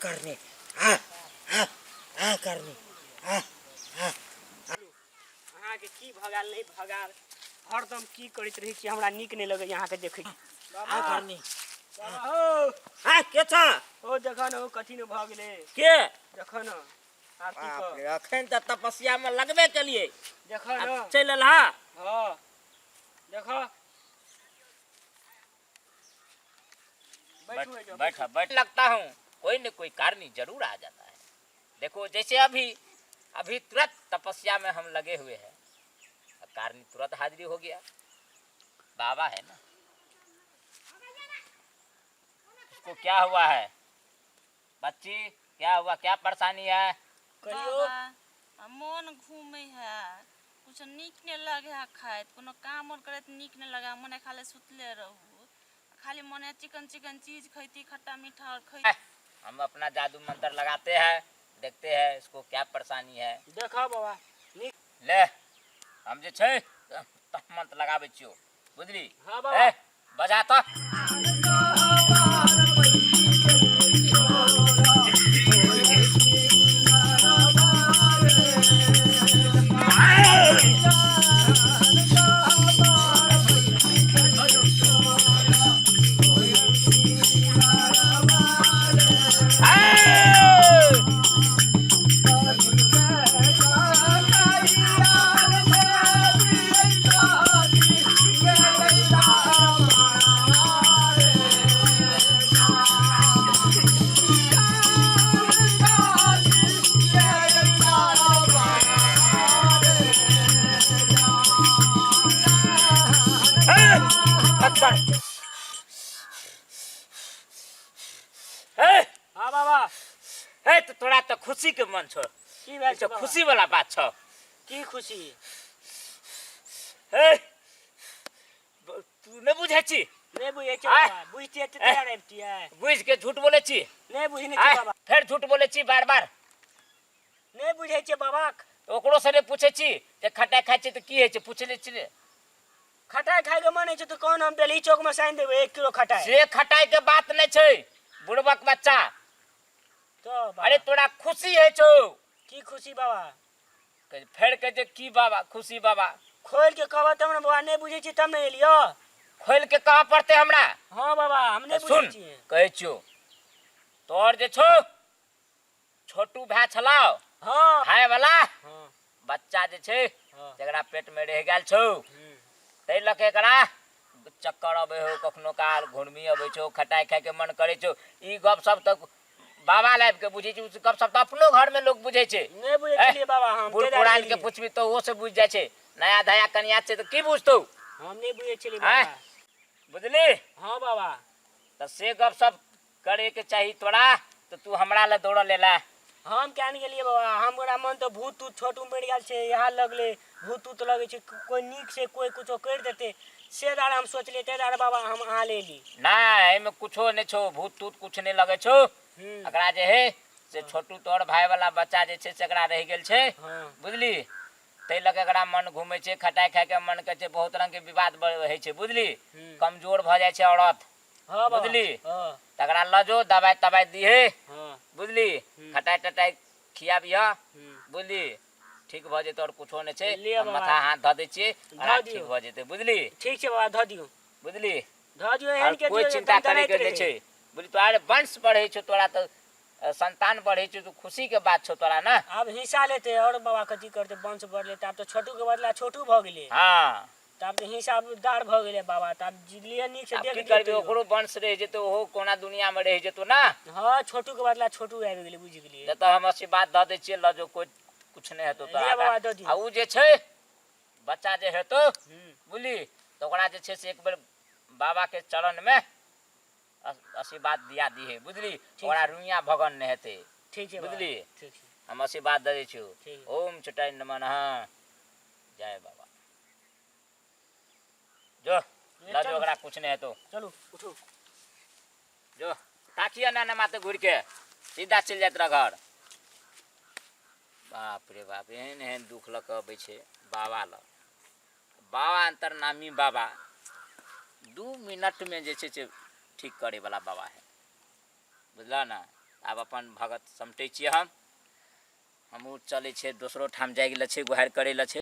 करने आ आ आ करने आ आ। अहाँके की भगाल नहि भगाल, हरदम की करैत रहै छी, हमरा नीक नहि लगैए अहाँके देखै। आ करने। बाबा हो। आ के छ? ओ देखऽ ने, ओ कथी ने भऽ गेलै। के? देखऽ ने आरती। बाप रे, अखन तऽ तपस्या में लगबे केलिए। देखऽ ने। चलि एलहा? हँ, देखऽ। बैठू, एहिजाँ। बैठ बैठ। लगता हूँ कोई न कोई कारणी जरूर आ जाता है। देखो, जैसे अभी अभी तुरंत तपस्या में हम लगे हुए हैं, अब कारणी तुरंत हाजिरी हो गया। बाबा है ना, उसको क्या हुआ है? बच्ची, क्या हुआ? क्या परेशानी है? कहियो। बाबा, मोन घूमे है, कुछ नीक नहीं लगे है खाइत, कोनो काम और करैत नीक नहीं लगे है, मने खाली सुतले रहू, खाली मने चिकन चिकन चीज खैती, खट्टा मीठा और खैती। हम अपना जादू मंत्र लगाते हैं, देखते हैं इसको क्या परेशानी है। देखऽ बाबा नीक। ले, हम जे छै त मंत्र लगाबै छियौ, बुझली? हँ बाबा। ए, बजा तऽ। हँ बाबा। हे, तऽ तोरा तऽ खुशी के मन छौ। की भेल ई छै तऽ बाबा? खुशी वाला बात छौ। की खुशी? हे, तू नहि बुझै छी? नहि बुझै छी। आँय? बाबा, बुझतियै तऽ आँय? तैयार अबितियै। बुझि के झूठ बोलै छी? नहि बुझने आँय? छी बाबा। फेर झूठ बोलै छी बार बार। नहि बुझै छियै बाबा। ओकरो से नहि पूछै छी जे खटाइ खाइ छी तऽ की होइ छै? पूछले छी ने? खटाइ खाइके मन होइ छै तऽ कोन हम बेलही चौकमे सानि देबै 1 किलो खटाइ? से खटाइ के बात नहि छै, बुड़बक बच्चा। तऽ बाबा, अरे, तोरा खुशी होइ छौ। की खुशी बाबा? फेर कहै छै की बाबा खुशी बाबा। खोलि के कहबऽ तब ने बाबा, नहि बुझै छियै तब ने एलियो। खोलि के कहऽ पड़तै हमरा? हँ बाबा, हम नहि तऽ बुझै सुन, छियै। कहै छियौ, तोहर जे छौ छोटू भाय छलौ, भाय वाला बच्चा जे छै, जकरा पेट में रहि गेल छौ, ताहि लऽ के एकरा चक्कर अबै हो, कखनो काल घुर्मी अबै छौ, खटाइ खाइके मन करै छौ। ई गप सब तऽ बाबा लाइफ के बुझै छै, ओ गप सब तऽ अपनो घर में लोग बुझै छै। नहि बुझै ए, छलियै बाबा हम। बूढ़ ताहि दुआरे पुरान के एलियै। पुछबी तऽ ओहो से बुझि जाइ छै। नया धया कनिया छै तऽ की बुझतौ? हम नहि बुझै छलियै आँय? बाबा। बुझली? हँ बाबा। तऽ से गप सब करे के चाही तोरा, तऽ तू हमरा लए दौड़ल एला। हम किया नहि गेलियै बाबा? हमरा मन तऽ भूत तूत छोटू मरि गेल छै, इएह लगलै, भूत तूत लगै छै, कोइ नीक से कोइ कुछो करि देतै, से दुआरे हम सोचलियै, ताहि दुआरे बाबा हम अहाँ ले एली। नहि, एहिमे कुछो नहि छौ, भूत तूत कुछ नहि लगै छौ। एकरा जे है से छोटू तोहर भाय वाला बच्चा जे छै से एकरा रहि गेल छै। बुझली? ताहि लऽ कऽ एकरा मन घूमै छै, खटाइ खाइके मन करै छै, बहुत रंगके विवाद होइ छै, बुझली? कमजोर भऽ जाइ छै औरत। हँ बाबा। बुझली? हँ। तकरा लऽ जो, दबाइ तबाइ दिहे। बुझली? खटाइ टटाइ खियाबिह। बुझली? ठीक भऽ जेतै, आओर कुछो नहि छै। लिअ हम बाबा। माथा हाथ धऽ दै छियै, धऽ ठीक दियौ। भऽ जेतै, बुझली? ठीक छै बाबा, धऽ दियौ। बुझली? धऽ दियौ। आओर एहन के कोइ दियौ जे चिन्ता दनदनाइत करैके नहि रहै। छै, बुझली? तोरा वंश बढ़ै छौ, तोरा तऽ संतान बढ़ै छौ, तऽ खुशीके बात छौ तोरा ने। आब हिस्सा लेतै आओर बाबा, कथी करतै? वंश बढ़लै तऽ आब तऽ छोटूके बदला छोटू भऽ गेलै। तऽ आब तऽ हिसाबदार भऽ गेलै बाबा, तऽ आब जिलिए नीक से आब देख की दियौ करबी? तैयो। ओकरो वंश रहि जेतै, ओहो कोना दुनियामे रहि जेतौ ने। हँ, छोटूके बदला छोटू आबि गेलै, बुझि गेलियै। जतऽ हम आशीर्वाद दऽ दै छियै, लऽ जो, कोइ कुछ नहि हेतौ लिअ बाबा, दऽ तोरा। दियौ। आ ओ जे छै बच्चा जे हेतौ, बुझली, तऽ ओकरा जे छै से एक बेर बाबाके चरणमे आशीर्वाद दिया दिहे, बुझली? ओकरा रुइया भगन नहि हेतै। ठीक छै बाबा। बुझली? ठीक छै। हम आशीर्वाद दऽ दै छियौ। ठीक। ओम चटाइ नमः। जय बाबा। जो, लऽ जो, ओकरा कुछ नहि हेतौ। चलू, उठू। जो, ताकिए ना नमाते, घुरि के सीधा चलि जाइत रह घर। बाप रे बाप, एहन एहन दुख लऽ कऽ अबै छै बाबा लग। बाबा अंतर्नामी बाबा, 2 मिनटमे जे छै से ठीक करैवला बाबा है, बुझलह ने? आब अपन भगत समटै छियै हम। हमहूँ चलै छियै दोसरो ठाम जाइके लए छै, गुहारि करै लए छै।